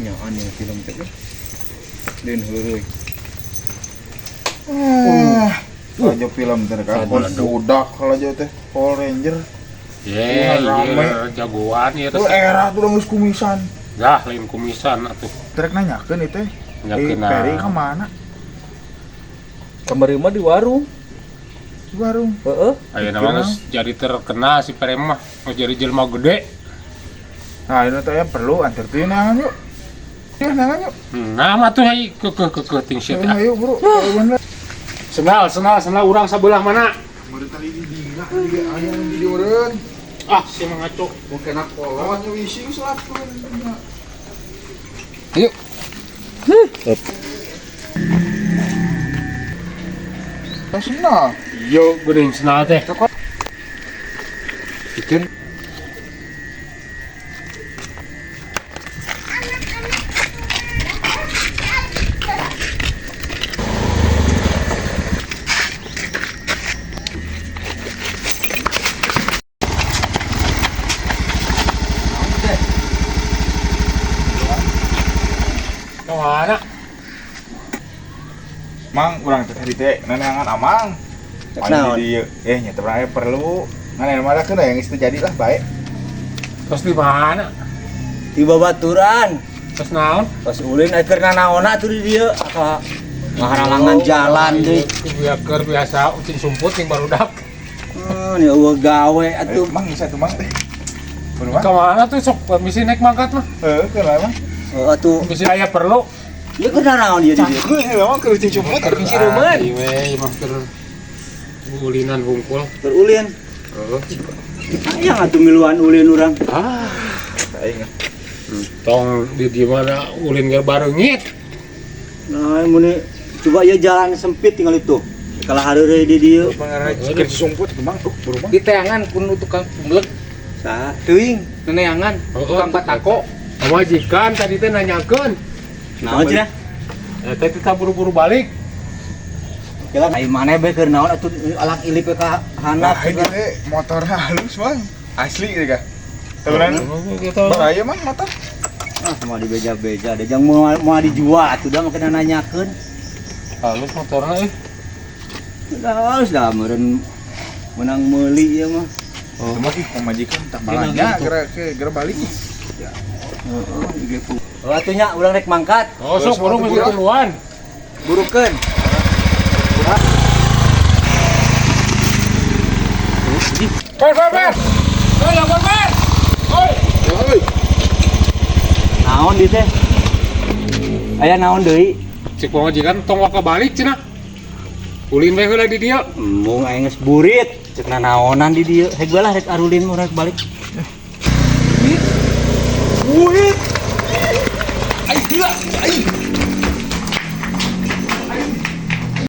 Nyaan yang film teh. Deun heureuy. Aja film teh kan budak kalau aja teh Power Ranger. Ye, rame. Jagoan ieu teh. Tuh era tuh geus kumisan. Dah lain kumisan atuh. Trek nanyakeun ieu teh. Nanyakeun. Peri ka mana? Kamari mah di warung. Di warung. Heeh. Ayeuna mah geus jadi terkenal si Peri mah, geus jadi jelema gede. Nah, ini teh perlu antar tuh neangan yuk. Ya neangan yuk. Nah, mah tuh ai kekeh ting sia teh. Ayo bro. Senal, senal, senal urang sabelah mana? Meureun tadi di dina di aya di dieu meureun. Ah, si ngaco. Mun kena kolot nya wisi geus lakeun. Ayo. Huh. Senal. Yo, geuning senal teh. Bikin. Kemana? Mang, urang teh tadi teh neneangan amang. Naon? Di dieu. Nya teh urang perlu. Ngan mah keun yang geus teu jadi lah bae. Terus di mana? Di babaturan. Terus naon? Pas ulin aya keur nanaonna atuh di dieu aka ngaharalangan jalan deui. Bieu biasa ucing sumput jeung barudak. Ni eueuh gawe atuh. Mang bisa tuh mang teh. Ka mana tuh sok misi naik mangkat mah? Heeh, keun lah mang. Heeh atuh. Misi aya perlu. Ieu keur nanaon ieu di dieu? Cangkeun memang keur ucing sumput Keur siruman. Ieu mah keur ulinan hungkul. Keur ulin. Heeh. Hayang atuh miluan ulin urang. Ah, aing. Tong di di mana ulin ge bareungit. Nah, mun coba ieu jalan sempit tinggal itu. Kalah hareureuy di dieu. Keur sumput mang tuh buru mang. Di teangan kun tukang pumlek. Saha? Teuing neneangan tukang batako. Pamajikan tadi teh nanyakeun. Naon cenah? Teh kita buru-buru balik. Kira ai maneh bae keur naon atuh alak ilip ka handap. Nah, ieu teh motor halus mang. Asli ieu kah? Temenan. Baraya mang motor. Ah, mau dibeja-beja da jang moal dijual atuh da make nanyakeun. Halus motorna euy. Udah halus dah meureun menang meuli ieu mah. Oh, mah pamajikan tak balanja geura balik. Heeh, ieu. Oh, atuh nya urang rek mangkat. Oh, sok buru mesti duluan. Burukeun. Per, per, per. Oi, lapor, per. Oi. Oi. Naon di teh? Aya naon deui? Cik pamajikan tong waka balik cenah. Ulin we heula di dieu. Embung aing geus burit, cek nanaonan di dieu. Heg bae lah rek arulin mah rek balik. Burit. Ai gila, ai.